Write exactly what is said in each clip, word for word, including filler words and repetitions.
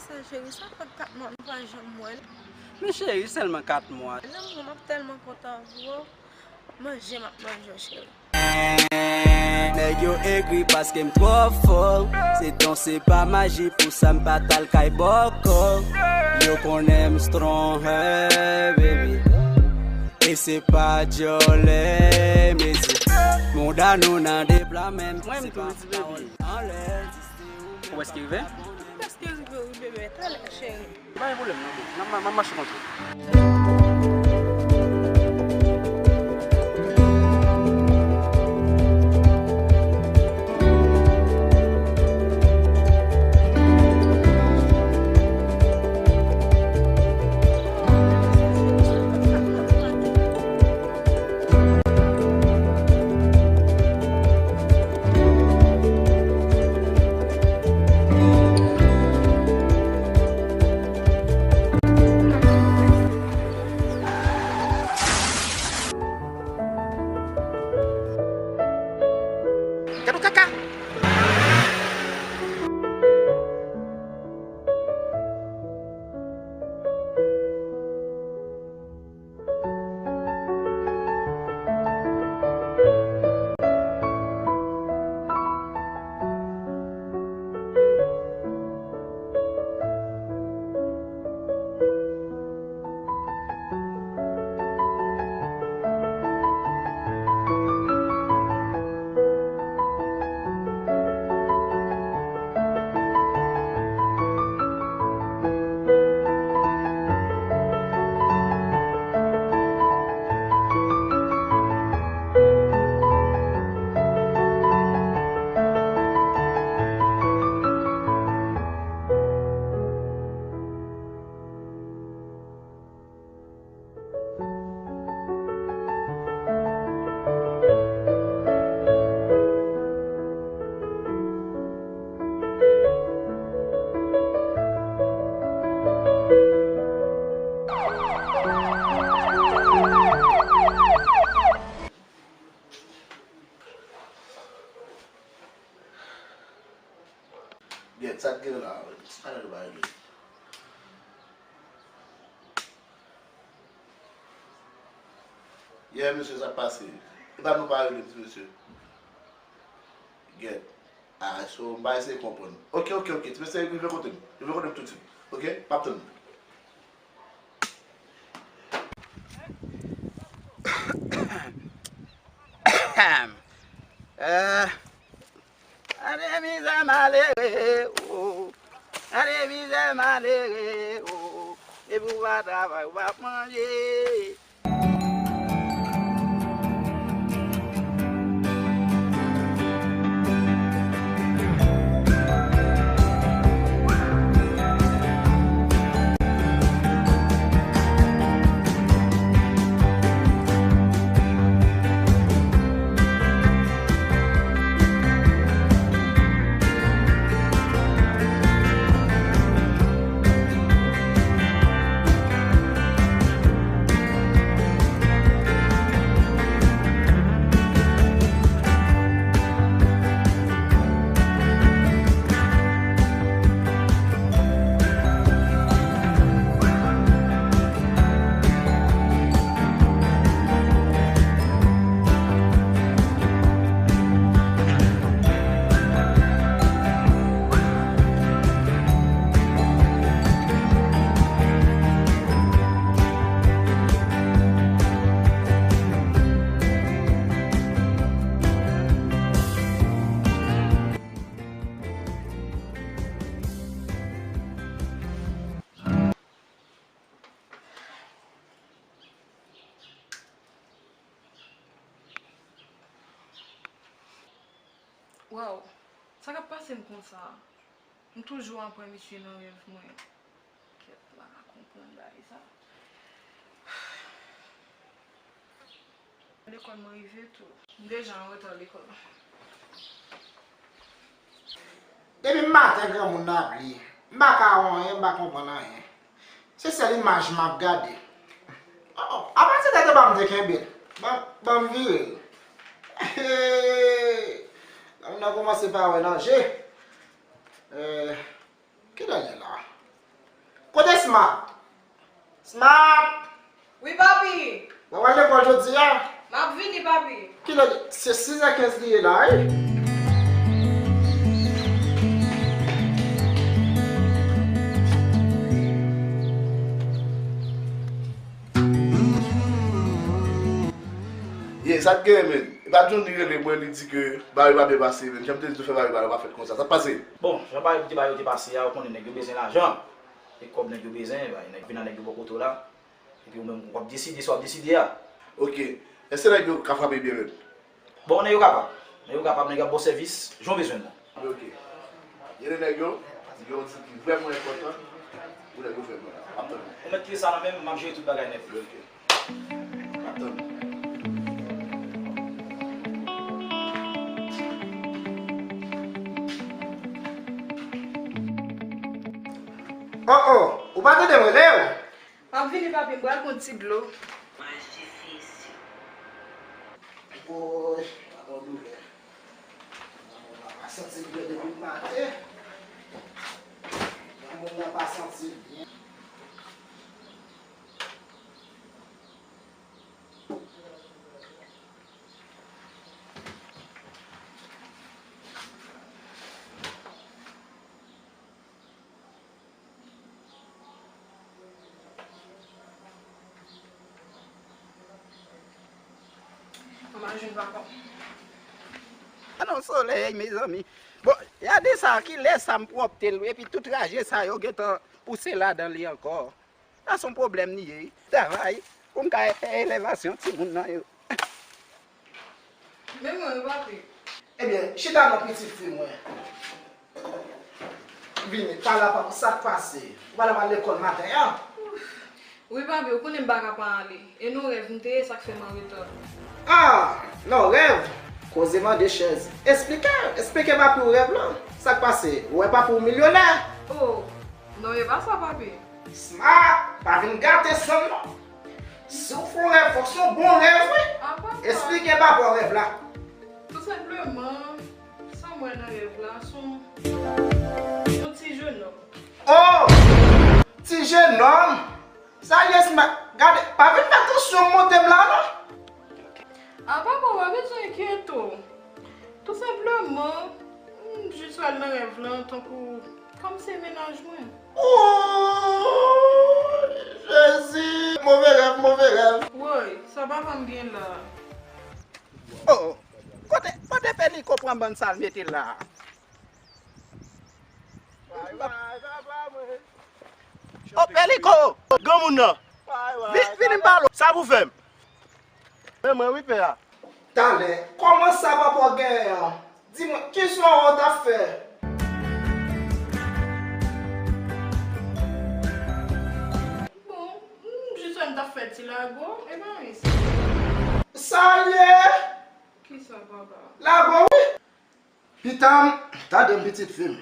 Sa cheri, sa fè kat mwa nou pa janm wè. Men cheri, sèlman kat mwa. Lanmou, m ap tèlman kontan pou ou. Manje m ap manje w, cheri. Nèg yo egri paske m twò fò. Se don, se pa maji, pou sa m pa t al kay bòkò. Yo konnen m strong, hey, baby. E se pa djòlè, mezi. Mouda nou nan de pla menm. Mwen m tou di baby. Ou prèske rive? M prèske rive wi bebe, talè cheri. Pa gen pwoblèm non boo. N ap ma- m ap mache konsa. Gad yon kaka! Gyèt, sa k gen la? Sa k pa regle? Yeah mesye, sa k pase? E pa nou pa regle, ti mesye. Gyèt. Ah, so, m pa eseye konprann. Ok, ok, ok. Ti mesye, rive kote m. Rive kote m toutswit. Ok? M ap tann ou. Eh, gade mizè malere, oh. Gade mizè malere, oh. Depi w pa travay, ou p ap manje. Waw, sa k ap pase m konsa? M toujou ap wè misye nan rèv mwen. Kèt la, konprann bagay sa. Lekòl mwen rive tou. M deja an reta lekòl. Depi maten granmoun nan ap li, m pa ka wè anyen, m pa konprann anyen. Se sèl imaj m ap gade. Oh, apa se tèt anba m te kenbe l? Ban, ban m vire l. Granmoun nan kòmanse pa wè nan je. Eh, kilè l ye la? Smart. Smart. Wi, papi. W ap al lekòl jodi a? M ap vini, papi. Kilè? Se sizè kenz li ye la, wi. Ye, sa k genyen, men? E pa Johnny rele mwen, li di ke bagay yo pa byen pase, men. Jan m te di w fè bagay yo pa fèt konsa. Sa k pase? Bon, jan bagay yo te, bagay yo te pase a, ou konnen nèg yo bezwen lajan. E kòb nèg yo bezwen, bay nèg vin a nèg yo bò kote w la. Epi ou menm, w ap deside sa w ap deside a. Ok. Èske nèg yo ka frape byen menm? Bon, nèg yo kapab. Nèg yo kapab, nèg yo ap ba w sèvis, jan w bezwen l lan. Ok. Gen de nèg yo, yo di ki vrèman enpòtan pou nèg yo fè mwen la. M ap tann ou. Ou mèt kite sa nan men m, m ap jere tout bagay nèt. Ok. M ap tann ou. Oh, oh, ou pa tande m rele w? M ap vini, papi, m pral pran ti dlo. Woy, granmoun nan pa santi l byen depi maten. Granmoun nan pa santi l byen. Mama jwenn papa. An non solèy, mezanmi. Bon, gade sa, kilè sa m pwòpte l, epi tout raje sa yo gentan pouse ladan li ankò. Sa se yon pwoblèm li ye, wi. Travay pou m ka fè elevasyon timoun nan yo. Men mwen, wi, papi. Ebyen, chita non, pitit fi mwen. Vini, pale avè m, sa k pase? Ou pa t ap al lekòl maten an? Wi, papi, ou konnen m pa ka pa ale. E nan rèv m te ye, sa k fè m an reta. Ah, nan rèv? Koze mande chèz. Esplike, esplike papi w rèv lan. Sa k pase? Ou wè papi w milyonè? Oh, non, e pa sa, papi. Smart, pa vin gate san m non. Si w fè yon rèv, fòk se yon bon rèv, wi. Esplike papa w rèv la. Tou senpleman, sa m wè nan rèv la, se yon, se yon ti jenòm. Oh! Ti jenòm? Sa l ye, Smart? Gade, pa vin fè tansyon m monte m la, non. A, papa, w pa bezwen enkyete w. Tou senpleman, m jis wè l nan rèv lan, tankou kòm se mennaj mwen. Oh, Jezi! Move rèv, move rèv. Woy, sa papa m gen la? Oh, kote, kote Peliko pran bann sa l mete la? Oh, Peliko! Granmoun nan! Vin, vin m pale w. Sa pou fè m? Men mwen wi, pè a. Talè, kòman sa papa w genyen an? Di mwen, kisa w t ap fè? Bon, m jis wè m t ap fè ti lago, e pa anyen sa. Sa l ye? Kisa, papa? Lago, wi. Pitanm, tande m, pitit fi m.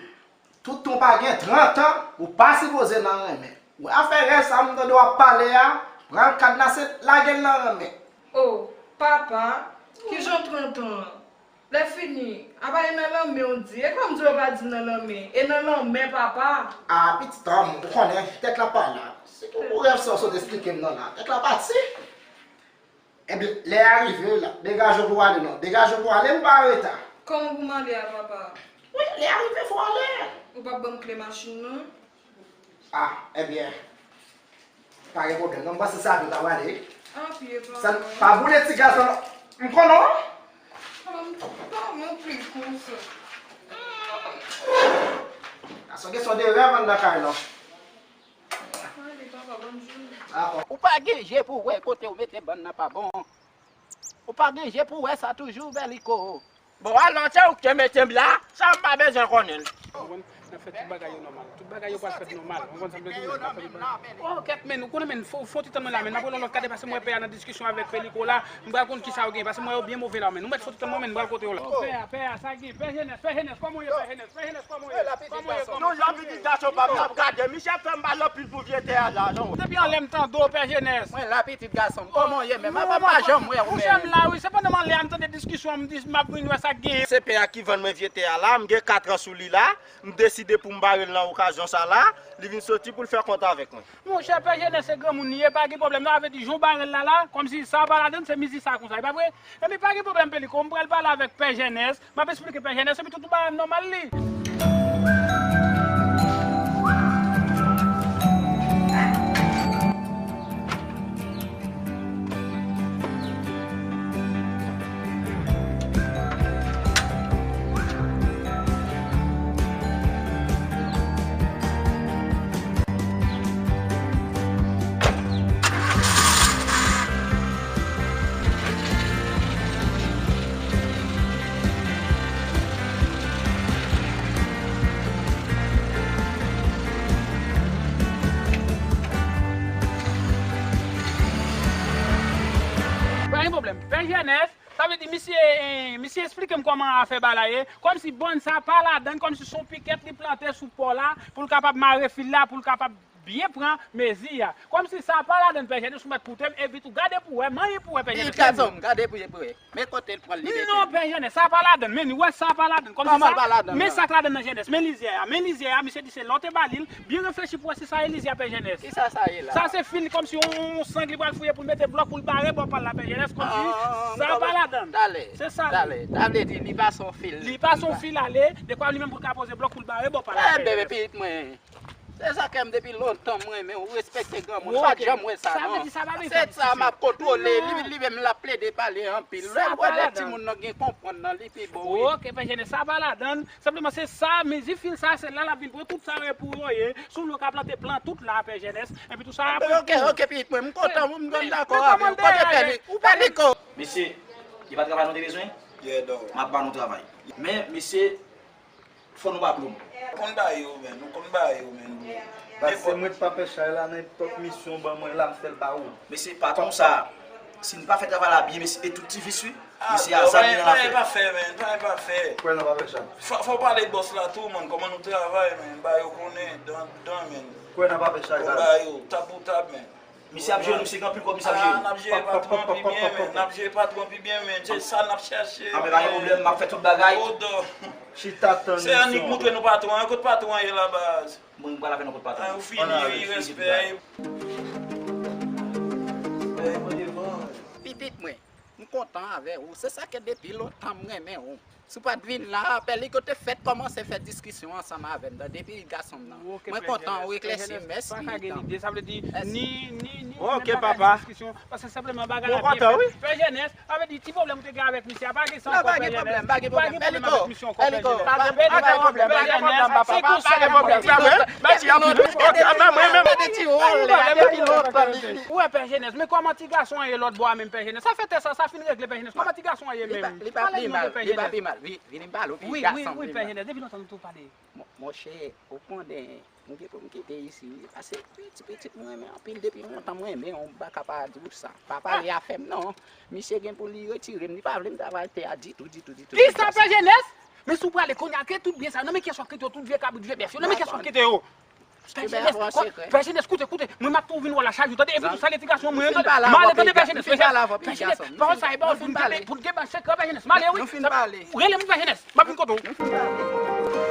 Toutan w pa gen trant an, ou pa sipoze nan renmen. Afè rèv sa m tande w ap pale a, pran kadnase, lage l nan renmen. O, papa, kijan trant an? Lè fini, apa e nan lanmen w di? E kòm di w pa di nan lanmen, e nan lanmen, papa. A, pitit an m, ou konnen, tèt la pa la. Se pou rèv sa w sot esplike m nan la. Tèt la pati. Ebyen, lè a rive, la, degaje w pou w ale non. Degaje w pou w ale, m pa an reta. Kòman pou m ale a, papa? Wi, lè a rive, fò w ale. Ou p ap ban m kle machin nan? A, ebyen, pa gen pwoblèm non. M panse sa tou ta prale, wi. Anpye, papa. Sa, pa boule ti gaz lan non. M konnen w. Papa, m pa anpil konsa. Sa se kesyon de rèv anndan kay lan. Ou pa gen je pou w wè kote w mete bann nan pa bon. Ou pa gen je pou w wè sa toujou, Peliko. Bon, alò, se ou ki te mete m la, sa m pa bezwen konnen l. Konprann? N ap fè tout bagay yo nòmal. Tout bagay yo pral fèt nòmal. Ou konprann sa m vle di? N ap fè tout bagay. O, kèt, men, ou konnen, men, fò, fò ti tan mwen la, men, m ap rele yon lòt kade, paske mwen pè a nan diskisyon avèk Peliko la, m pral konn kisa yo gen, paske mwen yo byen move la, men. Nou mèt fò ti tan mwen, men, m pral kote yo la. O, pè a, pè a, sa gen, pè Jenès, pè Jenès, kòman w ye, pè Jenès? Pè Jenès, kòman w ye? Kòman w ye, kòman w ye? Non, la, pitit gason pa m, n ap gade. Michel fè m mal anpil pou vye tè a la, non. Depi anlè m tande w, pè Jenès. Mwen la, pitit gason m. Kòman w ye menm? Apa m pa janm wè w menm. Kouche m la, wi. Se pandan m anlè a, m tande diskisyon an, m di, m ap vin wè sa k genyen. Se pè a ki vann mwen vye tè a la, m gen kat an sou li la, m deside ide pou m bare l nan okazyon sa la, li vin soti pou l fè kont avèk mwen. Monchè, Pè Jenès se granmoun li ye, pa gen pwoblèm non, sa vle di jan w bare l la la, kòmsi sa pa ladan l, se mizi sa konsa, e pa vre? Epi pa gen pwoblèm Peliko, m pral pale avèk Pè Jenès, m ap esplike Pè Jenès, epi tout bagay nòmal li. Pa gen pwoblèm. Pè Jenès, sa vle di misye, eh, misye esplike m kòman afè bagay la ye. Kòmsi bòn sa pa ladan, kòmsi se yon pikèt li plante sou pò la, pou l kapab mare fil la, pou l kapab byen pran mezi a. Kòmsi sa pa ladan, Pè Jenès, ou mèt koute m, epi tou gade pou wè, manyen pou wè, Pè Jenès. Pi gason, gade pou wè. Men kote l pran l, li mete. Non, Pè Jenès, sa pa ladan. Men, ou wè sa pa ladan. Kòmsi sa, men sa k ladan nan Jenès. Men lizyè a, men lizyè a, misye di se lè w te ba li l, byen reflechi pou wè si sa e lizyè a, Pè Jenès. Ki sa sa ye la? Sa se fil, kòmsi yon, yon sang li pral fouye pou l mete blòk pou l bare bò pa l la, Pè Jenès, kòmsi sa pa ladan. Talè, se sa. Talè, sa vle di li pa se yon fil. Li pa se yon fil ale, dekwa li menm pou l ka poze blòk pou l bare bò pa l la, Pè Jenès. Ebyen, pitit mwen. Se sa k fè m depi lontan m renmen w, respekte granmoun. Ou pa janm wè sa non. Se sa m ap kontwole, li, li menm l ap plede pale anpil. Lè l wè lè timoun nan gen konprann nan, li pi bon wi. Oke, Pè Jenès, sa pa ladan. Senpleman se sa, mezi fil sa, se la l ap vin pran tout sa yo pou yo ye. Sou nou ka plante plan tout la, Pè Jenès. Epi tou sa ap. Oke, oke, pitit mwen, m kontan, m dakò avè w. Kote Pè Li-, Pè Liko? Mesye, e pa travay nou te bezwen? M ap ba nou travay. Men, mesye, fò nou pa ploum. Nou konn ba yo, men. Nou konn ba yo, men. Pase mwen pa fè chay la, nenpòt misyon ban mwen la, m fè l ba ou. Mesye, patwon sa, si n pa fè travay la byen, mesye, e tout ti vis wi. Mesye, a zam li nan lafè. Travay pa fè, men. Travay pa fè. Kwè nan pa fè chay. Fò, fò pale bòs la tou, man. Kòman nou travay, men. Ba yo konnen, dan, dan, men. Kwè nan pa fè chay, ba yo, tab pou tab, men. Misye ap jere nou, misye gen anpil kòb, misye ap jere nou. Ah, n ap jere patwon pi byen, men. N ap jere patwon pi byen, men. Se sa n ap chèche. Ah, men pa gen pwoblèm, m ap fè tout bagay. Odò. Chita tann misyon. Se annik moutre nou patwon an. Kot patwon an ye la, baz? Mwen, m pral avè nou kot patwon an. Ah, ou fini, wi, respè. Pitit mwen. M kontan avè ou. Se sa k fè depi lontan m renmen ou. Si w pa t vin la, Pè Liko te fèt kòmanse fè diskisyon ansanm avè m, tande, pitit gason m nan. Mwen kontan ou eklèsi m, mèsi. Pa ka gen lide, sa vle di, ni, ni, ni, oke, papa. Diskisyon, paske senpleman bagay la byen fèt. Pè Jenès, sa vle di, ti pwoblèm ou te gen avèk misye a, pa gen sa ankò, Pè Jenès. Pa gen pwoblèm, pa gen pwoblèm. Pè Liko, Pè Liko, pa gen pwoblèm, pa gen pwoblèm, papa, pa gen pwoblèm, pa gen pwoblèm. Mèsi anpil. Oke, mwen menm. Ou wè, Pè Jenès, men kòman ti gason an ye lòt bò a menm, Pè Jenès? Sa fè tè sa, sa fin regle, Pè Jenès. Kòman ti gason an ye menm? Li pa, li pa pi mal, li pa pi mal. Vini m pale w, pitit gason m. Wi, wi, wi, Pè Jenès, depi lontan nou tou pale. Mon, monchè, ou konnen, m gen pou m kite isi, wi. Pase pitit, pitit mwen renmen anpil, depi lontan mwen renmen w, m pa ka pa di w sa. Pa pale afè m, non. Misye gen pou li retire m, li pa vle m travay tè a ditou, ditou, ditou. Kisa, Pè Jenès? Men si w prale kounye a, ke tout byen sa yo, nan men kiyès w ap kite yo, tout vye kabrit, vye bèf yo, nan men kiyès w ap kite yo? Pè Jenès, Pè Jenès, koute, koute, mwen m ap tou vin wè w la chak jou, tande, epi tou sa gen ti gason mwen, tande, m ale, tande, Pè Jenès, Pè Jenès, pawòl sa e ba w pou n kenbe, pou n kenbe an sekrè, Pè Jenès, m ale, wi. Rele m, Pè Jenès, m ap vin kote w.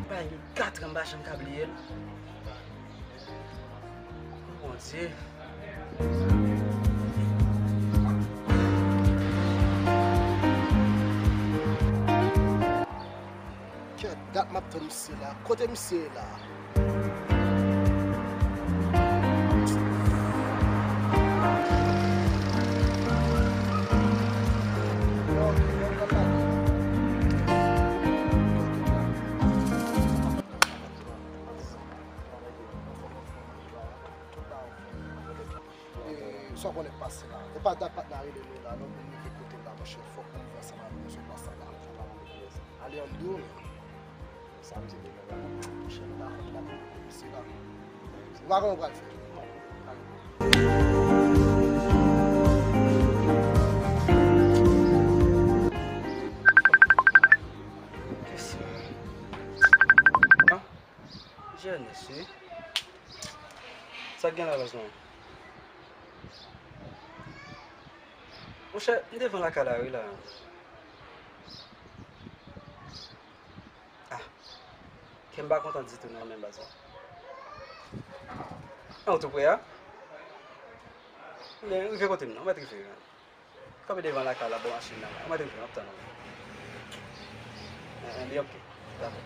Bay li katran m pa janm ka bliye l. Bondye. Kèt dat m ap tann misye la. Kote misye ye la? Konnen pase la. E pa dat patnè a rele nou la, non, pou nou rive kote la, monchè, fòk nou rive ansanm avè nou sou plas la, la. Sa pa move pyès. Ale an dou, men. Sa m di nou, men, monchè, m pa konn, m pa konn, se la. M pa konn pral fè. Kesyon. Ah, G N S, wi. Sa k gen la, baz mwen? Monchè, m devan lakay la, wi, la. Ah, kè m pa kontan ditou, non, men, baz mwen. Ah, ou tou pre a? Men, rive kote m, non, ou mèt rive, wi. Kanpe devan lakay la, bò machin nan la. Ou mèt rive, m ap tann ou. Enben, ok. Dakò.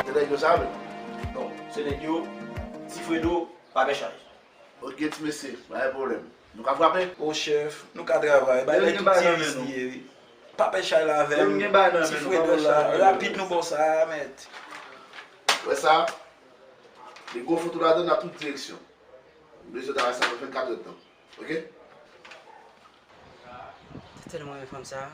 Se nèg yo sa, men. Non, se nèg yo, Ti Fredo, pa pè chay. Ok, ti mesye, pa gen pwoblèm. Nou ka frape? O chèf, nou ka travay. Bay lè tout ti ris li ye, wi. Pa pè chay la avè m. Ti Fredo la, rapid nou ba w sa, mèt. Wè sa? Li gon foto ladan nan tout direksyon. M bezwen travay sa nan vennkat èdtan. Ok? Te tèlman renmen fanm sa.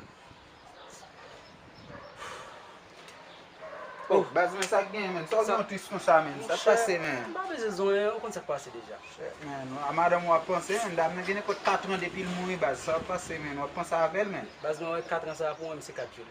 Oh, baz, men sa k gen, men. Sa w gen yon tris konsa, men. Sa k pase, men. M pa bezwen zonyen, ou konn sa k pase deja. Shit, men. A madanm w ap panse, men. Dam nan gen nenpòt katran depi l mouri, baz. Sa w ap panse, men. W ap panse avè l, men. Baz, mwen wè katran sa pou mwen, se kat jou.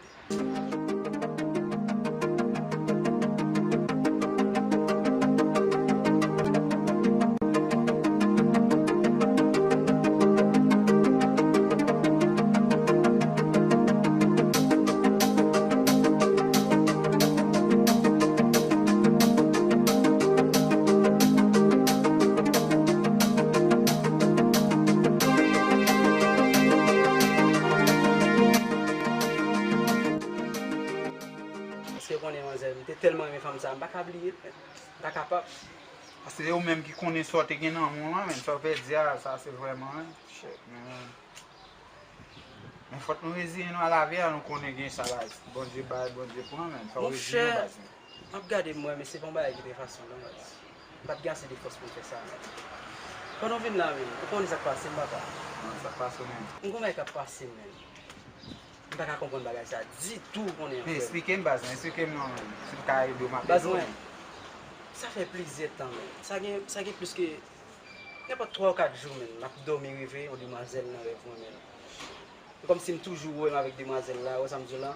Paske konnen manzè, m te tèlman renmen fanm sa, m pa ka bliye l, m pa kapab. Paske se ou menm ki konnen sa w te gen nan men w lan, men sa w pèdi a, sa se vrèman, shit, men. Men fòk nou reziyen nou a lavi a, nou konnen gen sa, baz. Bondye bay, Bondye pran, men. Fò w reziyen w, baz, men. M ap gade m wè, men se pa yon bagay ki te fasil, non, baz. M pa t gen ase de fòs pou m fè sa, men. Pandan w vin la, men, ou konnen sa k pase m, papa. Nan, sa k pase w, men. M gon bagay k ap pase m, men. M pa ka konprann bagay sa ditou, ou konnen, frè m. Men, eksplike m, baz, men, eksplike m non, men. Si w ka ede w, m ap ede w, men. Baz mwen, sa fè plizyè tan, men. Sa gen, sa gen plis ke nenpòt twa ou kat jou, men. M ap dòmi reve yon demwazèl nan rèv mwen, men. E kòmsi m toujou wè m avèk demwazèl la, ou wè sa m di w la?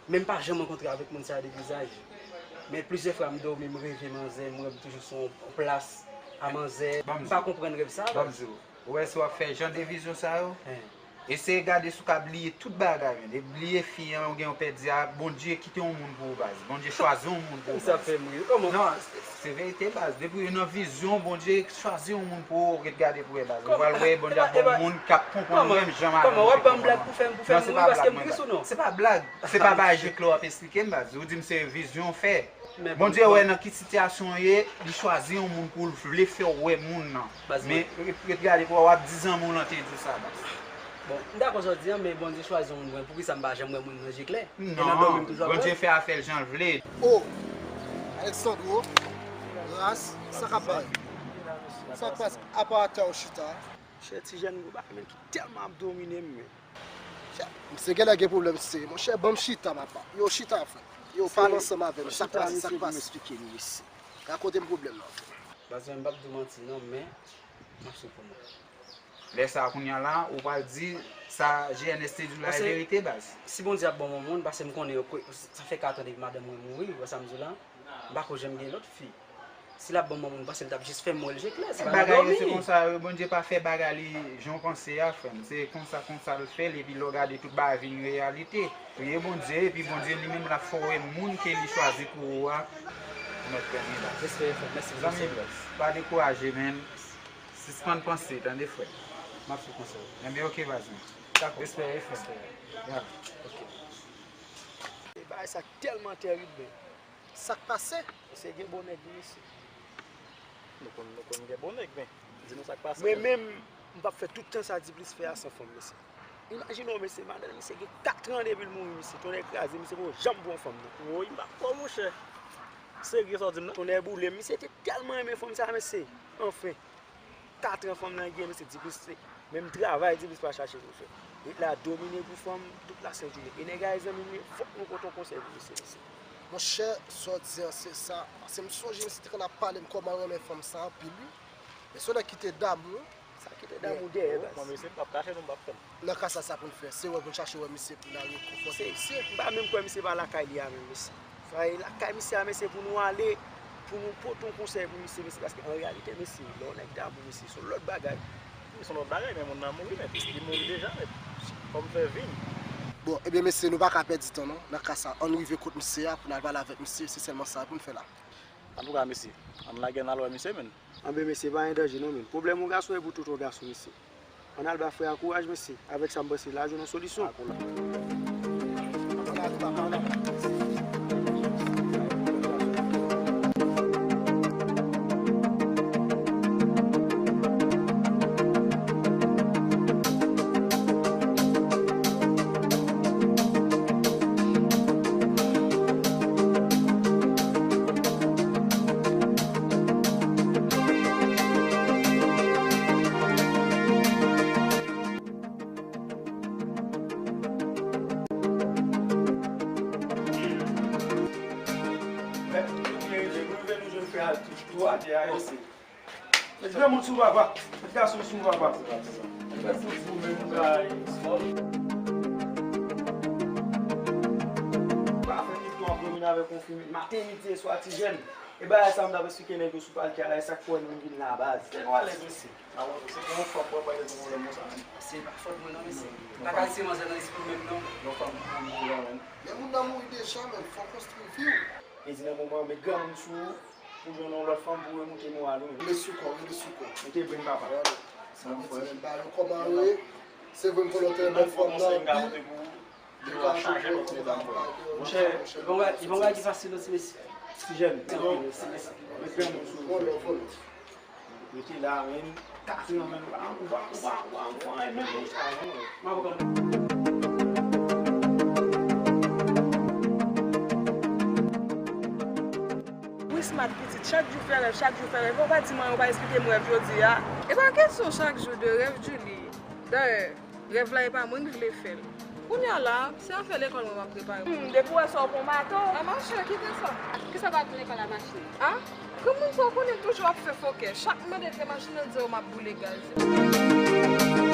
Men m pa janm rankontre avèk moun sa de vizaj. Men plizyè fwa m dòmi, m reve manzè, m wè m toujou sou yon plas a manzè. M pa konprann rèv sa, baz. Ban m di w. Ou wè si w ap fè jan de vizyon sa yo? Eseye gade si w ka bliye tout bagay, men. E bliye fi an, ou gen yon pèdi a, Bondye kite yon moun pou ou, baz. Bondye chwazi yon moun pou ou, baz. Sa fè m ri. Kòman? Non, se, se verite, baz. Depi w nan vizyon, Bondye chwazi yon moun pou ou, ret gade pou wè, baz. Ou pral wè, Bondye ap ba w moun k ap konprann ou menm jan madanm ou te konprann ou. Kòman w ap ban m blag pou fè m, pou fè m ri paske m tris ou non? Se pa blag. Se pa bagay jwèt la w ap esplike m, baz. Ou di m se vizyon w fè. Bondye wè nan ki sitiyasyon w ye, li chwazi yon moun pou l vle fè w wè moun nan. Men, ret, ret gade pou w wè, w ap di zanmi w lan te di w sa, baz. Bon, m dakò sa w di an, men Bondye chwazi yon moun pou mwen, poukisa m pa janm wè moun nan je klè? E nan dòmi m toujou ap wè l? Non, Bondye fè afè l jan l vle. Oh, Alexandro, Ras, sa k ap bay? Sa k pase? Apa atè w chita? Chè ti jèn gwo bagay, men ki tèlman ap domine m, men. Chè, misye genlè gen pwoblèm serye. Monchè, ban m chita, papa. Yo, chita, frè. Yo, pale ansanm avè m. Sa k pase? Sa k pase? Rakonte m pwoblèm nan, frè. Baz mwen, m p ap di w manti, non, men m ap sou pou mwen. Lè sa a, kounye a la, ou pral di sa G N S te di w la e verite, baz. Si Bondye ap ban m yon moun, paske m konnen yo, sa fè kat an depi madanm mwen mouri, ou wè sa m di w la? M pa ko janm gen lòt fi. Si l ap ban m yon moun, paske l t ap jis fè m wè l je klè, se pa nan dòmi. Bagay yo se konsa, Bondye pa fè bagay li jan w panse a, frè m. Se konsa, konsa l fè l, epi lè w gade tout bagay vin reyalite. Priye Bondye, epi Bondye li menm l ap fè w wè moun ke li chwazi pou ou a. Ou mèt konnen, baz. Respè, frè m. Mèsi pou konsèy yo. Zanmi, pa dekouraje, men. Sispann panse, tande, frè. M ap sou konsèy. Enben, oke, baz mwen. Dakò. Respè, frè. Respè. Ya. Oke. E bagay sa tèlman tèrib, men. Sa k pase? Mesye, gen bon nèg, wi, mesye. Nou konn, nou konn gen bon nèg, men di nou sa k pase. Mwen menm, m p ap fè tout tan sa Diplis fè a san fanm, mesye. Imajine w, mesye, madanm misye gen kat an depi l mouri, mesye. Tonnè kraze, misye poko janm pran fanm, non. Woy, m p ap kwè w, monchè. Serye sa w di m nan? Tonnè boule m, misye te tèlman renmen fanm sa, mesye. Anfen. Kat an fanm nan gen, mesye, Diplis se menm travay Diplis pa chache pou l fè. Ret la domine pou fanm tout la sent jounen. E nèg la, zanmi m, fòk nou pote yon konsèy pou misye, mesye. Monchè, sa w di an, se sa. Paske m sonje misye te konn ap pale m kòman renmen fanm sa anpil, wi. Men se yon nèg ki te damou. Sa ki te damou dèyè, baz. Mwen, mesye, m p ap kache nou, m p ap fè l. Nan ka sa, sa pou n fè. Se wè pou n chache wè misye pou n al rekonfòte misye. M pa menm kwè misye pa lakay li a menm, mesye. Sa e lakay misye a, mesye, pou nou ale, pou nou pote yon konsèy pou misye, mesye, paske an reyalite, mesye, lè yon nèg damou, mesye, se yon lòt bagay. Wi, se yon lòt bagay, men moun nan mouri nèt. Li mouri deja nèt. Fò m fè vi m. Bon, ebyen, mesye, nou pa ka pèdi tan, non. Nan ka sa, ann rive kot misye a pou n al pale avèk misye, se sèlman sa pou n fè la. Antouka, mesye, ann lage n al wè misye, menn. Anben, mesye, pa gen danje non, menn. Pwoblèm yon gason e pou tout yon gason, mesye. Ann al ba frè a kouraj, mesye. Avèk sa, m panse l a jwenn yon solisyon. Mèt, nou byen rive, nou rive, nou jwenn frè a tou atè a, mesye. Mèt, granmoun sou papa. Mèt, gason sou papa. Mèt, fout vou menm, gay. Pa fè tout tan ap domine avèk yon fi, maten, midi e swa, ti jèn. E bagay sa m t ap esplike nèg yo sou pal ki a la, e sa k fè nou vin la, baz. Fè nou alèz, mesye. Alò, se pou yon fanm, pou pale de pwoblèm konsa menm. Se pa fòt mwen non, mesye. M pa ka lese manzè nan lespri m menm non. Yon fanm ki pou mouri la menm. Men moun nan mouri deja, men fò w konstwi vi w. E di nan moman, met granmoun sou ou, pou jwenn yon lòt fanm pou remoute moral ou menm. Rele sou kò, rele sou kò. Mete brenn papa. Sa vle di, men ba yo kòman yo ye. Se vre m konn yon trè bèl fanm nan anpil. Monchè, li pa yon bagay, li pa yon bagay ki fasil non, ti mesye. Ti jèn. Ti mesye. Met granmoun sou ou. Rete la, menm. Kase nan menm. Ou pa, ou pa, ou pa, ou pa, ou pa, menm. Wi, Smat pitit, chak jou fè rèv, chak jou fè rèv. Ou pa di mwen, ou pa esplike m rèv jodi a. E pa kesyon chak jou de rèv, Julie. Dayè, rèv la e pa mwen ki vle fè l. Kounye a la, se afè lekòl mwen m ap prepare. Hmm, depi w wè sa w pran mato. A mache, kite sa. Kisa w pa al pran lekòl a mache? A? Granmoun sa w konnen toujou ap fè fòkè. Chak m mande l fè machin nan, l di w m ap boule gaz.